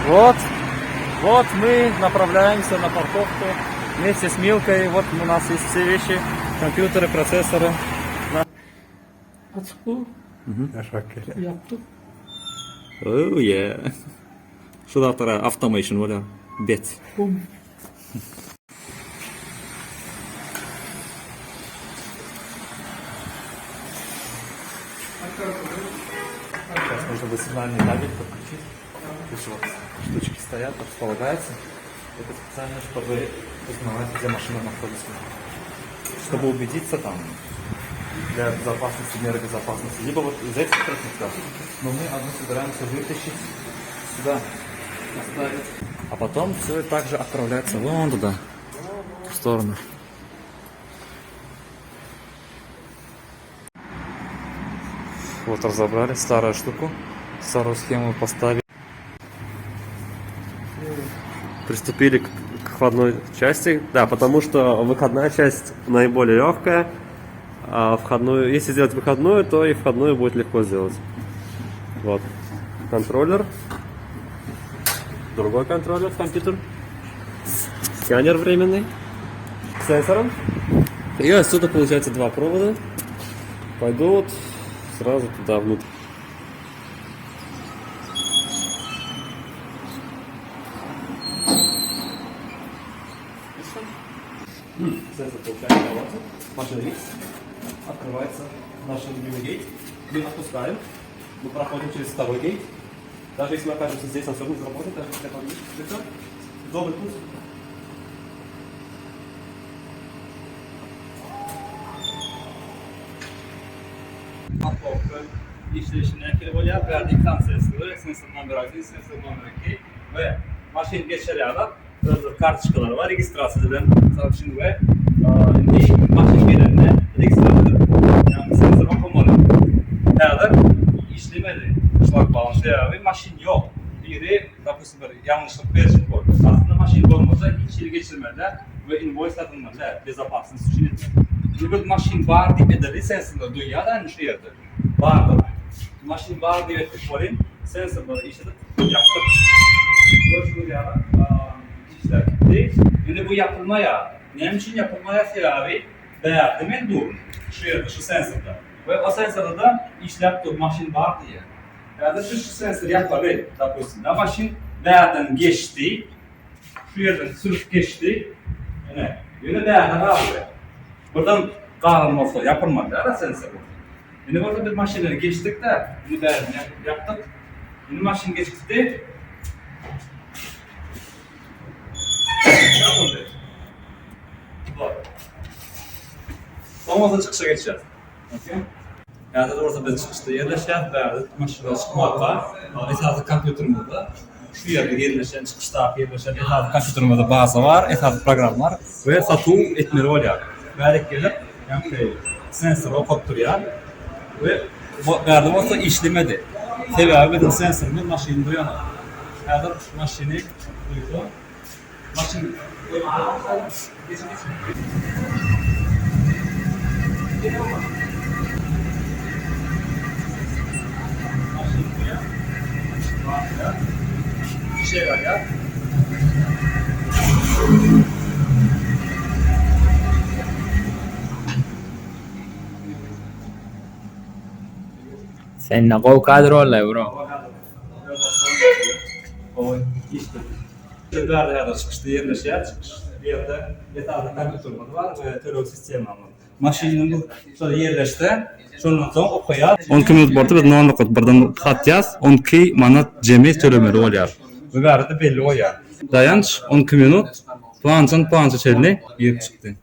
Вот, вот мы направляемся на парковку вместе с Милкой. Вот у нас есть все вещи, компьютеры, процессоры. Açyk bu. Ýapdyk. Oh yeah. Şu zatlara automation bolýar. Bet. Bum. Сейчас нужно будет сигнальный кабель подключить. Здесь вот штучки стоят, располагаются. Это специально, чтобы узнавать, где машина находится. Чтобы убедиться там, для безопасности, меры безопасности. Либо вот из этих трекников, но мы одну собираемся вытащить сюда, оставить. А потом все также отправляется вон туда, в сторону. Вот разобрали старую штуку, старую схему поставили. Приступили к, к входной части. Да, потому что выходная часть наиболее легкая. А входную, если сделать выходную, то и входную будет легко сделать. Вот. Контроллер. Другой контроллер, компьютер. Сканер временный. С сенсором. И отсюда получается два провода. Пойдут сразу туда внутрь. Сенсор получает информацию. Машина X. Открывается наш любимый gate. Мы отпускаем. Мы проходим через второй gate. Даже если мы окажемся здесь, он все равно заработает, даже если это открыто. Добрый путь. Işleýşi nähili bolýar? Bärde iki sany sensor bar, sensor nomer bir, sensor nomer 2 we maşyn geçer ýaly öz kartoçkalary bar, registrasiýa edilen, mysal üçin we indi maşyn gelende registrasiýa edilip, ýagny sensor okamaly. Häzir işlemedi şlagbaum, sebäbi maşyn ýok. Biri, dopustim, bir ýalňyşlyk berjek boldy. Aslynda maşyn bolmasa hiç hili geçirmeli däl we invoýs satylmaly däl, bezopasnost üçin etmeli. Indi biz maşyn bar diýip edeli, sensorlar duýýar indi şu ýerde. Bardyr. Maşyn bar diýip etdik welin, sensorlary işledip ýapdyk. Görşüňiz ýaly, işler gitdi. Indi bu ýapylmaýar. Näme üçin ýapylmaýar? Sebäbi bärde men durun. Şu ýerde, şu sensorda. We o sensorda-da işläp dur, maşyn bar diýýär. Häzir şu sensor ýapaly, dopustim, da maşyn bärden geçdi. Şu ýerden sürüp geçdi. Ine, ýöne bärde galdy. Birden galan bolsa ýapylmaly däl-ä sensor. Indi bolsa biz maşynlary geçdik-de, indi bärini ýapdyk. Indi maşyn geçip gitdi. Ýapyldy. Soň bolsa çykyşa geçýäs. Okey. Häzir bolsa biz çykyşda ýerleşýäs. Bärde maşynlar çykmaka esasy kompýuterimizde şu ýerde ýerleşen çykyşdaky ýerleşen esasy kompýuterimizde baza bar, esasy programma bar we satuw etmeli bolýar. Bärik gelip, ýaňky sensor okap durýar we bärde bolsa işlemedi. Sebäbi biziň sensorymyz maşyny duýanok. Häzir maşyny duýsa maşyn Sende gowy kadr boldy bro. Biz bärde häzir çykyşda ýerleşýär. Çykyş bu ýerde esasy kompýuterimiz bar we töleg sistemamyz. Maşynymyz şol ýerleşse, şondan soň okaýar. 12 minut boldy, biz nol nokat birden satýas, 12 manat jemi tölemeli bolýar. Bu bärde belli goýýar. Daýanç 12 minut, plançan plança çenli girip çykdy.